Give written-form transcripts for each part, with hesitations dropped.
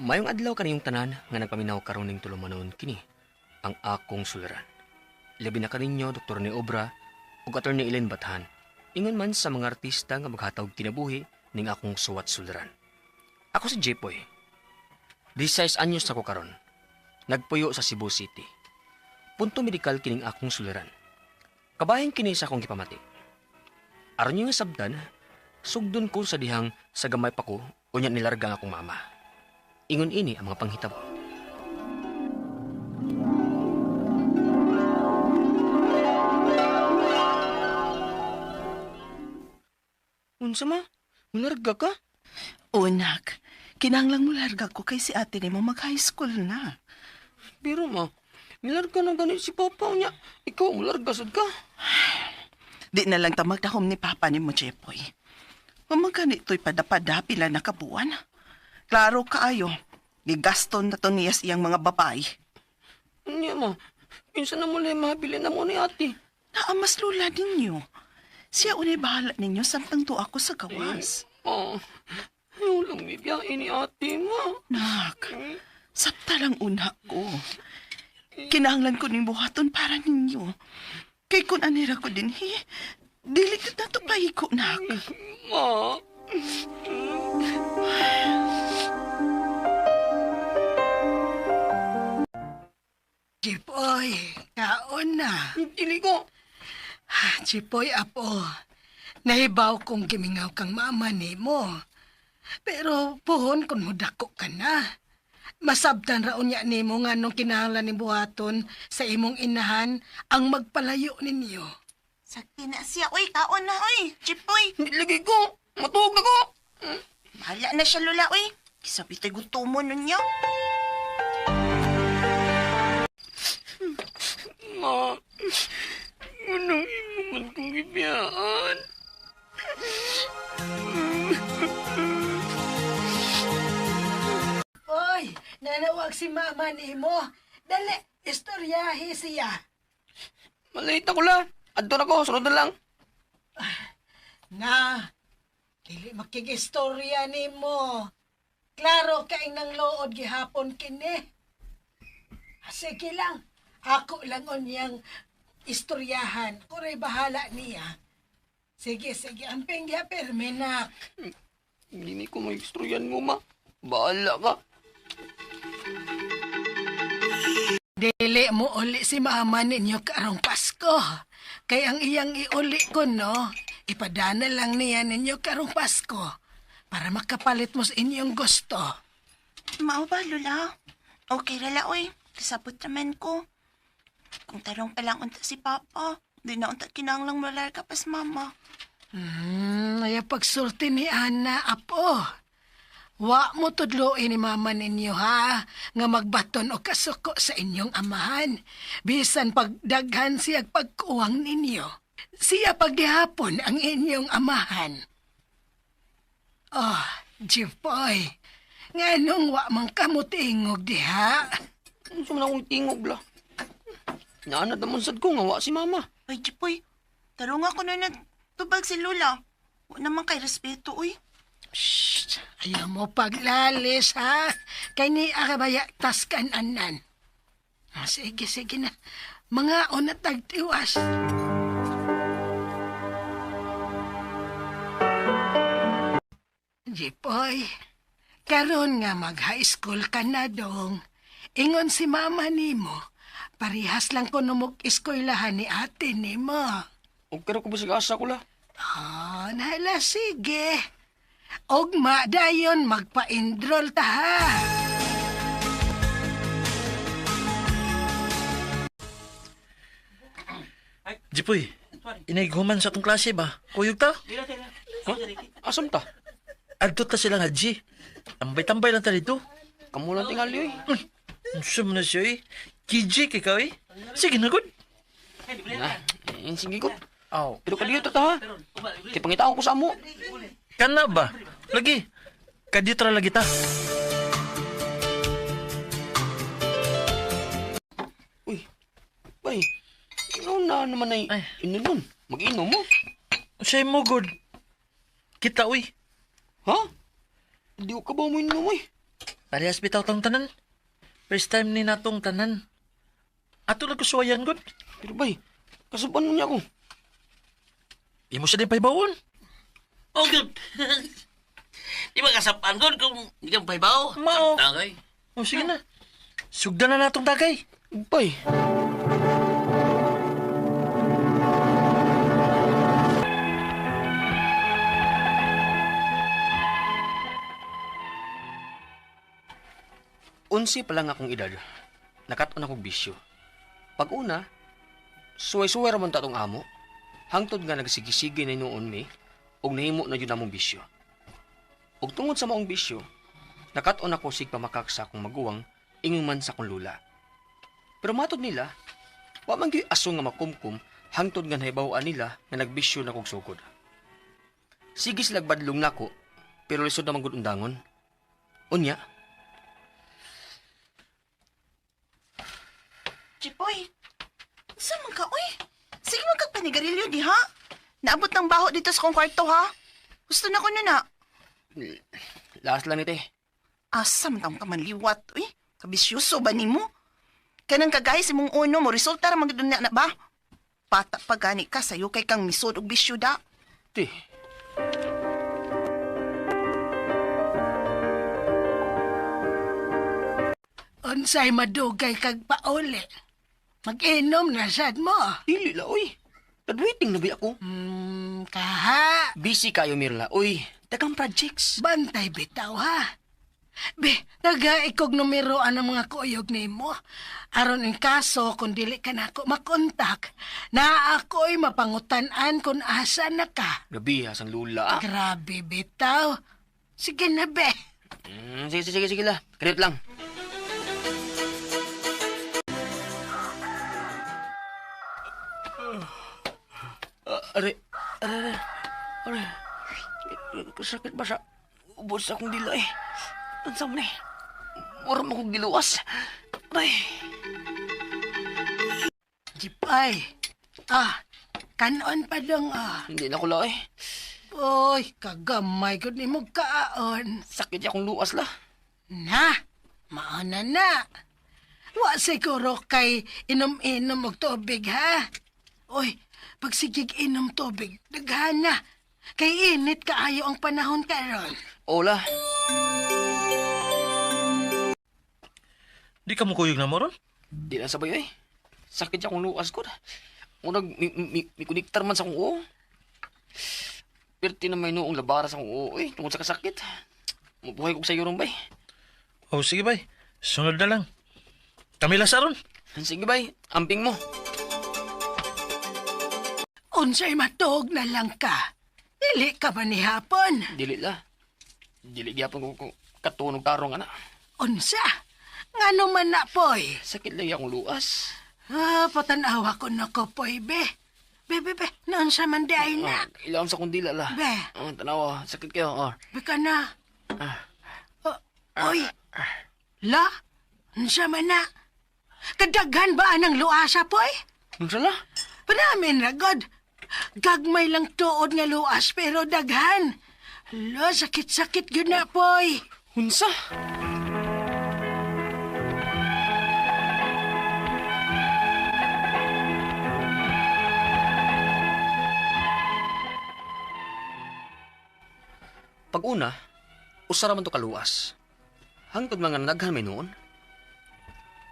Mayong adlaw kaniyong tanan nga nagpaminaw karon ning tulumanon kini ang akong suliran. Labi na kaninyo Dr. ni Obra ug Attorney Ellen Bathan. Ingon man sa mga artista nga maghatag kinabuhi ning akong suwat suliran. Ako si Jepoy. 16 anyos ako karon. Nagpuyo sa Cebu City. Punto medikal kining akong suliran. Kabahin kini sa akong gipamati. Aron nyo nga sabtan, sugdon ko sa dihang sa gamay pa ko unya nilarga ang akong mama. Ingon ini ang mga panghitabo. Unsa ma? Mularga ka? Unak, kinahanglang mularga ko kay si ate nimo mag-high school na. Pero ma, nilarga na gani si Papa unya. Ikaw mularga sad ka. Di na lang ta magdahom ni Papa nimo, Jepoy. Mamagani to'y pada-pada pila na kabuan. Klaro kaayo, gigaston na to niya sa iyang mga babae. Unya ma, kinsa na mo lang mabili na mo ni ate. Naamas lula ninyo. Siya unay bahala ninyo samtang tuwa ako sa gawas. Oh, ayaw lang bibiyain ni ate ma. Nak, sabta lang una ko. Kinahanglan ko ning buhaton para ninyo. Kay kung anira ko din, hi, dili ko na to pahigo, nak. Ma. Chipoy, kaon na. Dili ko. Chipoy, apo. Nahibaw kong gimingaw kang mama nimo. Pero puhon kung mudako ka na. Masabtan raon niya nimo nga nung kinahanglan ni buhaton sa imong inahan ang magpalayo ninyo. Sakti na siya, oy, kaon na, oy, Chipoy. Dili lagi ko. Matuog na ko. Bahala na siya, Lola, oy. Kisabi tayo gutumo nun niya. Ma, anong imo man kong gibiyaan? Oy, nanawag si mama nimo. Dali, istoryahe siya. Malate ako la. Adto na ko, sunod na lang. Na, dili makigistorya nimo. Klaro kay nang lood gihapon kini. Sige lang, ako lang unyang istoryahan. Kuray bahala niya. Sige, sige, amping diha perminak. Hindi ko may istoryan mo, ma. Bahala ka. Dili mo uli si mama ninyo karong Pasko. Kay ang iyang iuli ko, no? Ipadana lang niya ninyo karong Pasko para makapalit mo sa inyong gusto. Mao ba, Lola? Okay ra la, oy. Kasabot naman ko. Kung tarong pa lang unta si Papa, di na unta kinahanglang malarga pas mama. Ayaw pagsulti ni Ana, apo. Wa mo tudloin ni mama ninyo, ha? Nga magbaton o kasuko sa inyong amahan. Bisan pagdaghan siya pagkuwang ninyo. Siya paghihapon ang inyong amahan. Oh, Jipoy. Nga nung wa man kamutingog diha. Ano sa man akong tingog la? Naanad naman sad ko nga wa si mama. Ay, Jipoy, tarong ako na nagtubag si Lola. Wa naman kay respeto, oy. Shh! Ayaw mo paglalis, ha? Kay ni akabaya taskan anan. Ah, sige, sige na. Mga una tagtiwas. Jipoy, karon nga mag-high school ka na dong. Ingon si mama nimo, parihas lang ko numog eskwelahan ni ate nimo. Og karo ko bisag asa ko la. Ah, nahala, sige. Ugma dayon magpa-enroll ta ha. Jipoy, inighuman sa atong klase ba? Kuyog ta? Ha? Asam ta? Adto ta silang haji. Tambay-tambay lang ta dito. Kamo lang tingali oy. Unsa man na siya eh? KJ kay ka eh? Sige na gud. Na, sige ko. Aw. Pero kadiyo ta ta ha. Kay pangitaon ko sa amo. Kana ba? Lagi. Kadito ra lagi ta. Uy. Bay. Ikaw na naman ay Ay. inunon. Mag-inom mo. Unsay mo gud? Kita uy. Ha? Di ko ka ba mo inom oy? Parehas bitaw tong tanan. First time ni natong tanan. Ato lang kusuwayan gud. Pero bay, kasuban mo niya ako. Imo siya din paibawon. Oh, good. Di ba kasapan gud kung di kang paybaw? Mao. Tagay. O sige na. Sugdan na natong tagay. Bay. Unsi pa lang akong edad, nakat-on akong bisyo. Pag una, suway-suway ra man ta atong amo. Hangtod nga nagsigisigi na noon mi, ug nahimo na jud namong bisyo. Ug tungod sa maong bisyo, nakat-on ako sig pamakak sa akong maguwang, ingon man sa akong lula. Pero matod nila, wa man gyud aso nga makumkum hangtod nga nahibaw-an nila nga nagbisyo na kog sugod. Sige sila badlong nako, pero lisod na man gud undangon. Unya, Jipoy, sa man ka, uy? Sige man kag panigarilyo di ha? Naabot ng baho dito sa kong kwarto ha? Gusto na ko na na. laas lang ni te. Asa man taong kamanliwat, uy? Kabisyoso ba nimo? Kanang kagay si mong uno mo, resulta ra man gid na, na ba? Bata pa gani ka, sayo kay kang misod og bisyo da. Te, Unsay madugay kag pauli. Mag-inom na sad mo. dili la oy. Graduating na ba ako? Kaha. Busy kayo Mirla, oy. Dagang projects. Bantay bitaw ha. Be, taga ikog numero ang mga kuyog nimo. Aron in kaso kung dili ka nako makontak, na ako'y mapangutan-an kung asa na ka. Gabi ha, sang lula. Ah. Grabe bitaw. Sige na be. Sige, sige, sige, sige la. Kanit lang. Are, are, are, are. Sakit ba sa ubos akong dila eh. Unsa man eh. Mura mo kong giluwas. Aray. Jipay. Ah, kanon pa dong ah. Hindi na ko la eh. Oy, kagamay gud nimo kaon. Sakit akong luwas la. Na, maana na. Wa siguro kay inom-inom og tubig ha. Oy, pagsigig inom tubig, daghan na. Kay init kaayo ang panahon karon. Ola. Di ka mo kuyog na mo ron? Di na sabay eh. Sakit akong luwas ko. Murag, mi kuniktar man sa akong uo. Perti na may noong labara sa akong uo eh. Tungod sa kasakit. Mabuhay kog sa iyo ron bay. O sige bay. Sunod na lang. Kami lang sa ron. Sige bay, amping mo. Unsay matuog na lang ka. Dili ka ba ni hapon? Dili la. Dili gyapon ko katunog tarong ana. Unsa? Ngano man na, poy? Sakit lang akong luwas. Ah, patanawa ko na ko, poy, be. Be, be, be, naunsa man di ay na. Ah, ilawom sa akong dila la. Be. Ah, tanawa, sakit kayo. Ah. Be ka na. Oh, oy. La, unsa man na? Kadaghan ba anang luasa, poy? Unsa la? Panamin na, God. Gagmay lang tuod nga luas, pero daghan. Lo, sakit-sakit yun na, poy. Unsa? Pag una, usa ra man to kaluas. Hangtod mga naghan may noon.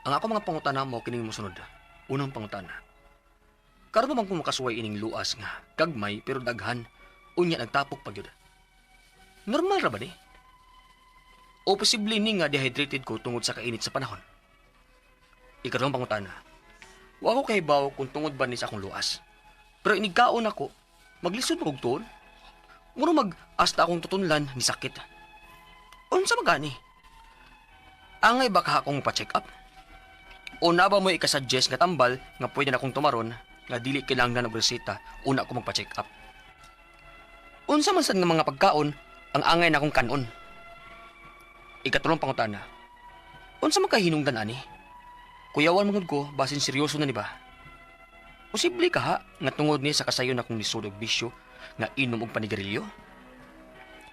Ang ako mga pangutana mo kining mosunod. Unang pangutana. Karon man kung makasuway ining luas nga gagmay pero daghan unya nagtapok pa gyud. Normal ra ba ni? O posible ni nga dehydrated ko tungod sa kainit sa panahon. Ikaduhang pangutana. Wa ko kahibaw kung tungod ba ni sa akong luas. Pero inigkaon ako, maglisod mo kog tuon. Muro mag asta akong tutunlan ni sakit. Unsa magani? Angay ba ka akong pa-check up? O na ba mo ikasuggest nga tambal nga pwede na akong tumaron nga dili kinahanglan og reseta una ako magpa-check up? Unsa man sad nga mga pagkaon ang angay na akong kanon? Ikatulong pangutana. Unsa man kahinungdan ani? Kuyawan man gud ko basin seryoso na ni ba? Posible ka ha nga tungod ni sa kasayon akong lisod og bisyo nga inom og panigarilyo?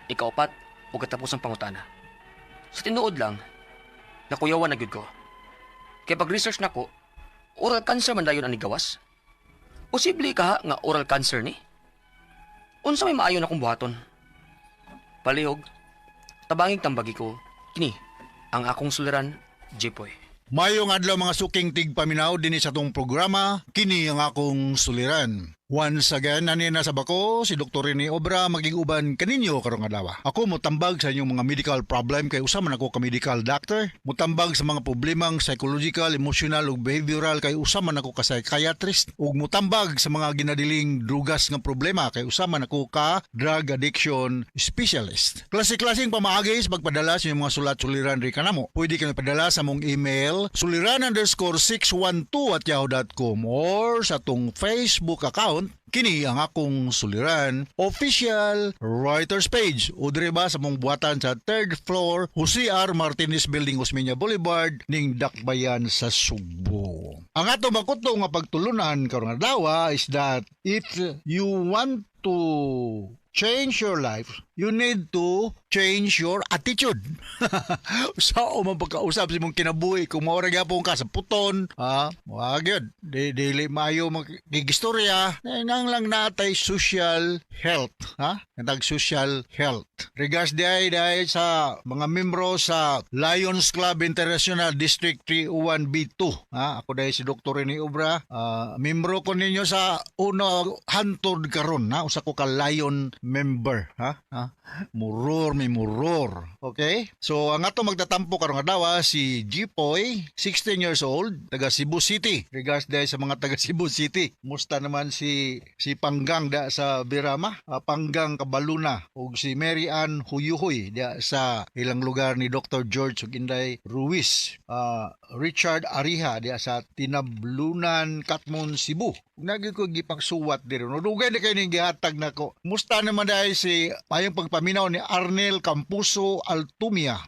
Ikaupat o katapos ang pangutana. Sa tinuod lang, Nakuyawan na gyud ko. Kay pag-research nako, oral cancer man dayon ang nigawas. Posible ka nga oral cancer ni? Unsa may maayo na kong buhaton? Palihog, tabangig tambagi ko, kini ang akong suliran, Jepoy. Mayong adlaw mga suking tigpaminaw dinhi sa atong programa, kini ang akong suliran. Once again, ani na sa bako, si Dr. Rene Obra maging uban kaninyo karong adlaw. Ako motambag sa inyong mga medical problem kay usa man ako ka medical doctor. Motambag sa mga problemang psychological, emotional ug behavioral kay usa man ako ka psychiatrist. Ug motambag sa mga ginadiling drugas nga problema kay usa man ako ka drug addiction specialist. Klase-klaseng pamaagi sa pagpadala sa inyong mga sulat suliran ri kanamo. Pwede kami padala sa among email suliran_612@yahoo.com or sa atong Facebook account, kini ang akong suliran official writers page, o diri ba sa mong buhatan sa third floor, Jose R. Martinez Building, Osmeña Boulevard, ning Dakbayan sa Sugbo. Ang ato makuto nga pagtulunan karong adlaw is that if you want to change your life, you need to change your attitude. Sa man pagkausap sa imong kinabuhi, kung maura gyapon ka sa puton, ha, wa gyud. Di dili maayo makigistorya, eh, nang lang natay social health, ha? Natag social health. Regards di ay dahil sa mga membro sa Lions Club International District 301B2. Ha? Ako dahil si Dr. Rene Obra. Membro ko ninyo sa uno hantod karon, ha? Usa ko ka Lion member, ha? Ha? Muror mi muror. Okay? So ang ato magtatampo karong adlaw si Jipoy, 16 years old, taga Cebu City. Regards dahil sa mga taga Cebu City. Musta naman si Panggang da sa Birama, Panggang Kabaluna, ug si Mary Ann Huyuhoy da sa ilang lugar ni Dr. George ug Inday Ruiz. Richard Ariha da sa Tinablunan, Katmon, Cebu. Nagi ko gipagsuwat diri. No, dugay na kayo ning gihatag nako. Musta naman dahil si payong pagpaminaw ni Arnel Campuso Altumia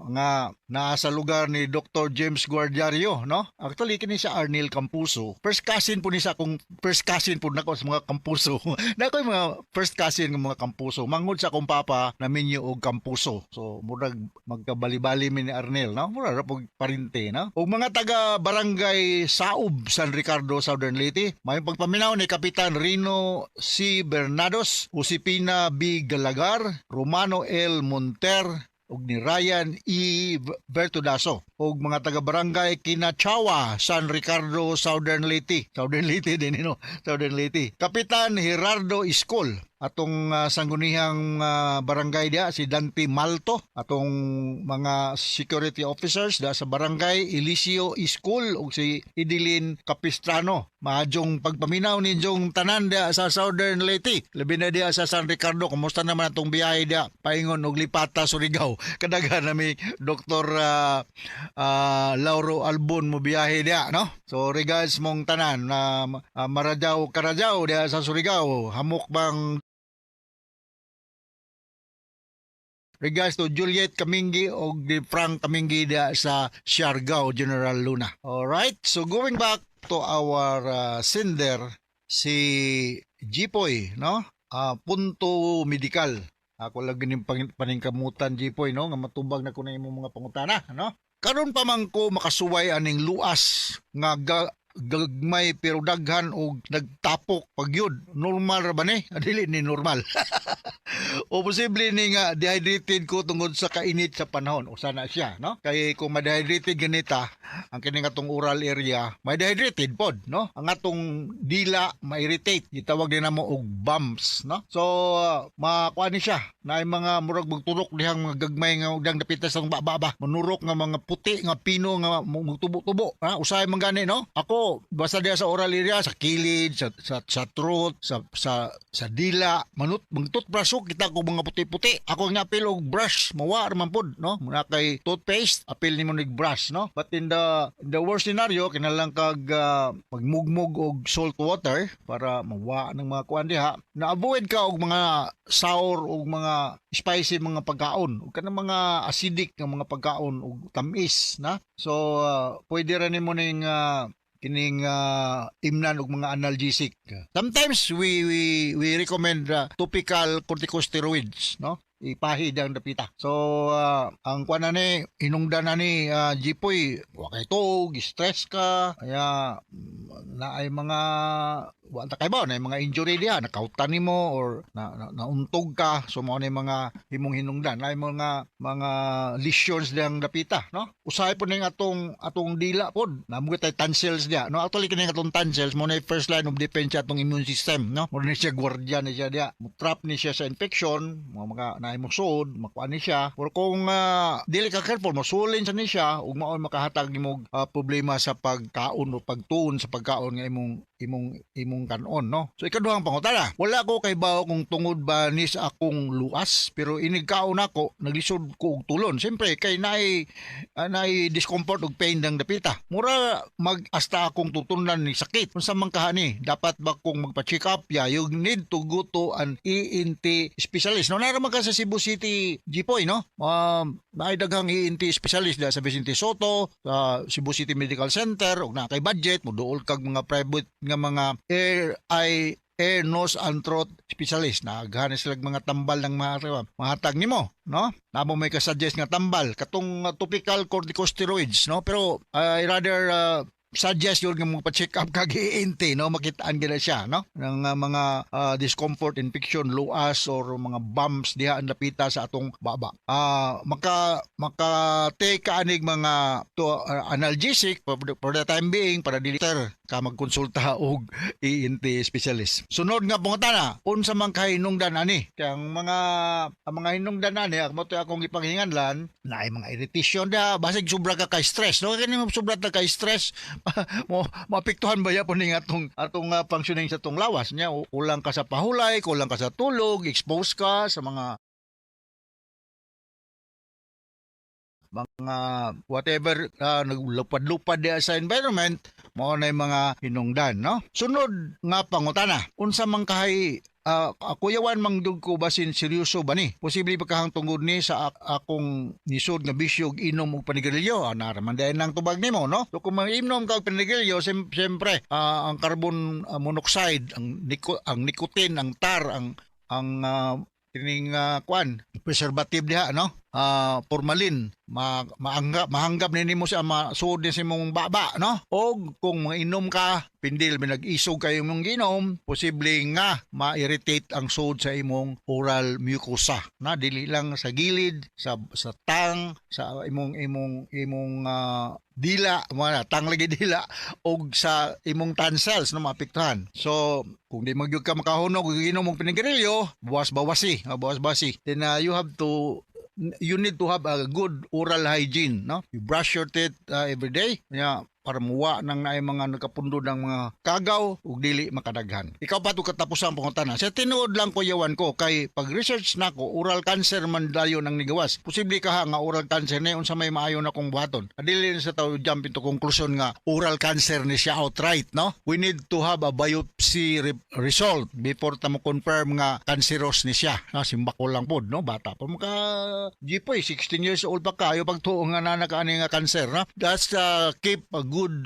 nga naa sa lugar ni Dr. James Guardiario, no? Actually, kini si Arnel Campuso. First cousin po ni sa akong first cousin po nako sa mga Campuso. Nako yung mga first cousin ng mga Campuso. Mangod sa akong papa na minyo og Campuso. So murag magkabalibali mi ni Arnel, no? Murag ra pog parente, no? Ug mga taga Barangay Saub, San Ricardo, Southern Leyte, may pagpaminaw ni Kapitan Rino C. Bernados, Josepina B. Galagar, Romano L. Monter, ug ni Ryan E. Bertudaso ug mga taga barangay Kinachawa, San Ricardo, Southern Leyte. Southern Leyte din, no? Southern Leyte. Kapitan Gerardo Iskol, atong sangguniang barangay dia si Dante Malto, atong mga security officers da sa barangay Eliseo Iskol ug si Idilin Capistrano. Maadyong pagpaminaw ninyong tanan dia sa Southern Leyte, labi na dia sa San Ricardo. Kumusta naman atong biyahe dia paingon og Lipata, Surigao? Kadaghan nami Dr. Lauro Albon mo biyahe dia, no? So regards mong tanan na Maradyaw Karadyaw dia sa Surigao, hamok bang. Regards to Juliet Kamingi og di Frank Kamingi dia sa Siargao, General Luna. Alright, so going back to our sender, si Jipoy, no? Punto medical. Ako lang gining paningkamutan, Jipoy, no? Nga matubag na ko na imong mga pangutana, no? Karon pa man ko makasuway aning luas nga gagmay pero daghan og nagtapok pagyud. Normal ra ba ni? Dili ni normal. O posible ni nga dehydrated ko tungod sa kainit sa panahon. Usa na siya, no? Kay kung ma-dehydrated ganita, ang kining atong oral area, may dehydrated pod, no? Ang atong dila ma-irritate. Gitawag din namo og bumps, no? So makuha ni siya na mga murag magturok dihang mga gagmay nga dihang dapita sa baba ba. Manurok nga mga puti nga pino nga magtubo-tubo, ha? Usahay man gani, no? Ako basta diha sa oral area, sa kilid, sa throat, sa dila, manut magtoothbrush ko, kita ko mga puti-puti. Ako nga apil og brush, mawa ra man pod, no? Muna kay toothpaste, apil nimo nig brush, no? But in the worst scenario, kinahanglan kag pagmugmug og salt water para mawa ng mga kuan diha. Na-avoid ka og mga sour og mga spicy mga pagkaon ug kanang mga acidic nga mga pagkaon ug tamis na. So pwede ra nimo ning kining imnan og mga analgesic. Sometimes we recommend topical corticosteroids, no? ipahid ang dapita. So ang kuan na ni hinungdan na ni Jipoy, wa kay tuog, stress ka, kaya naay mga, wa ta kay ba na mga injury diha, nakautan nimo or na nauntog ka. So mao ni mga imong hinungdan, naay mga lesions diyang dapita, no? Usahay po ning atong dila pod, namo tay tonsils diha, no? Actually, kini atong tonsils mo na first line of defense atong immune system, no? Mo ni siya gwardiya ni siya diha, mo trap ni siya sa infection, mga maka naay mo suod, makuha ni siya. Or kung dili ka careful, mosulin sa ni siya ug mao makahatag nimo problema sa pagkaon o pagtuon sa pagkaon nga imong kanon, no? So ikaduhang pangutana, wala ko kay bawo kung tungod ba ni sa akong luas, pero inig kaon nako naglisod ko og tulon. Siyempre kay naay discomfort ug pain dang dapita. Mura mag hasta akong tutunlan ni sakit. Unsa man kaha ni? Dapat ba kong magpa-check up? Yeah, you need to go to an ENT specialist. No, naa man ka sa Cebu City, Jipoy, no? Naay daghang ENT specialist diha sa Vicente Sotto, sa Cebu City Medical Center, ug naa kay budget, moduol kag mga private nga mga ear, eye, ear, nose and throat specialist. Naghanis sila mga tambal ng mga mahatag nimo, no? Namo may kasuggest nga tambal katong topical corticosteroids, no? Pero I rather suggest yun nga mo pa-check up kag ENT, no? Makitaan gina siya, no, ng mga discomfort, infection, luas or mga bumps diha ang dapita sa atong baba. Maka take ka anig mga to, analgesic for the time being para dili ter ka magkonsulta og ENT specialist. Sunod nga pangutana, unsa man kay hinungdan ani? Kay ang mga hinungdan ani, ako to akong gipanghinganlan, naay mga irritation da, basig sobra ka kay stress, no? Kani mo sobra ta kay stress, mo maapektuhan ba ya po ning atong functioning sa atong lawas niya. Kulang ka sa pahulay, kulang ka sa tulog, expose ka sa mga whatever, naglupad-lupad diha sa environment, mao na yung mga hinungdan, no? Sunod nga pangutana, unsa man kahay kuyawan mang dug ko, basin seryoso ba ni? Posible pa kahang tungod ni sa akong nisod nga bisyo og inom og panigarilyo. Naraman dayon ang tubag nimo, no? So kung mag-inom ka og panigarilyo, siyempre ang carbon monoxide, ang nicotine, ang tar, ang kining kwan, preservative diha, no? Formalin, ma maanggap mahanggap ni nimo sa masuod ni sa imong baba, no? Og kung mainom ka pindil, may nag-isog kayo imong ginom, posible nga ma-irritate ang suod sa imong oral mucosa na dili lang sa gilid, sa tongue, sa imong dila, mga tongue lagi, dila og sa imong tonsils, no? Maapektuhan. So kung di magyud ka makahunog og inom og pinigarilyo, bawas bawasi, bawas basi. Then you need to have a good oral hygiene, no? You brush your teeth every day. Yeah, para muwa nang naay mga nagkapundo ng mga kagaw ug dili makadaghan. Ikaw pa to katapusang pangutana. Sa tinuod lang kuyawan ko kay pag research nako, oral cancer man dayon ang nigawas. Posible ka nga oral cancer na, unsa may maayo na kong buhaton? Dili na sa tao jump into conclusion nga oral cancer ni siya outright, no? We need to have a biopsy result before ta mo confirm nga cancerous ni siya. Na simbako lang pod, no? Bata pa maka Jipoy, 16 years old pa kayo pagtuo nga na nakaani nga cancer, no? That's keep a good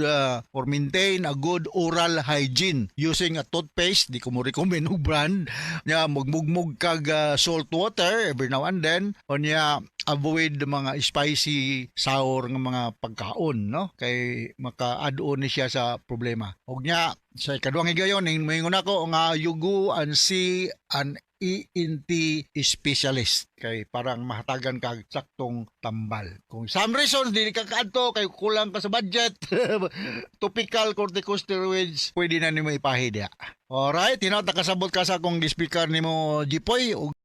or maintain a good oral hygiene using a toothpaste, di ko mo recommend og brand nya, magmugmug kag salt water every now and then, unya avoid mga spicy, sour nga mga pagkaon, no? Kay maka-add-on ni siya sa problema. Ug nya sa ikaduhang higayon, ning moingon ako nga you go and see an ENT specialist kay parang mahatagan kag saktong tambal. Kung some reasons dili ka kaadto kay kulang ka sa budget, topical corticosteroids pwede na nimo ipahid diha. Alright, hinaut nakasabot ka sa akong speaker nimo, Jipoy, ug